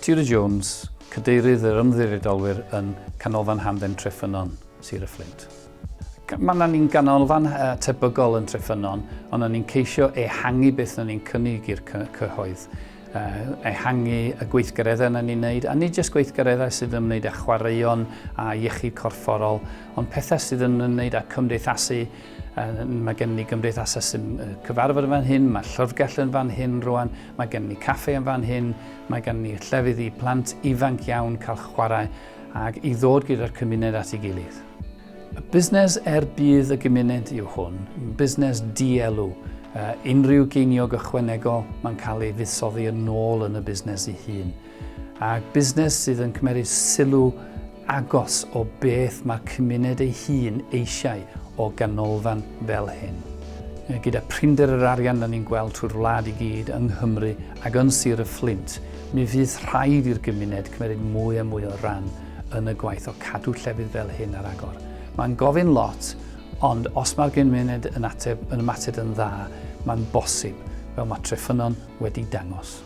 Tudor Jones, Cadeirydd yr Ymddiriedolwyr yn Canolfan Hamdden Treffynnon, Sir y Fflint. Mae yna ni'n ganolfan tebygol yn Treffynnon, ond ni'n ceisio ehangu beth na ni'n cynnig i'r cyhoedd. Ehangu y gweithgareddau na ni'n neud, a nid jyst gweithgareddau sydd yn ymwneud â chwaraeon a iechyd corfforol, ond pethau sydd yn ymwneud â cymdeithasu. Mae gen ni gymdeithasau sy'n cyfarfod yn fan hyn, mae llyfrgell yn fan hyn rwan, mae gen ni caffe yn fan hyn, mae gen ni llefydd i plant ifanc iawn cael chwarae ac i ddod gyda'r cymuned at ei gilydd. Busnes er budd y gymuned yw hwn, busnes dielw. Unrhyw geiniog ychwanegol, mae'n cael ei fuddsoddi yn ôl yn y busnes ei hun. A busnes sydd yn cymeryd sylw agos o beth mae cymuned ei hun eisiau o ganolfan fel hyn. Gyda prinder yr arian da ni'n gweld trwy'r wlad i gyd yng Nghymru ac yn Sir y Fflint, mi fydd rhaid i'r gymuned cymeryd mwy a mwy o ran yn y gwaith o cadw llefydd fel hyn ar agor. Mae'n gofyn lot, ond os mae'r gymuned yn ateb, yn ymateb yn dda, mae'n bosib, fel mae Treffynnon wedi dangos.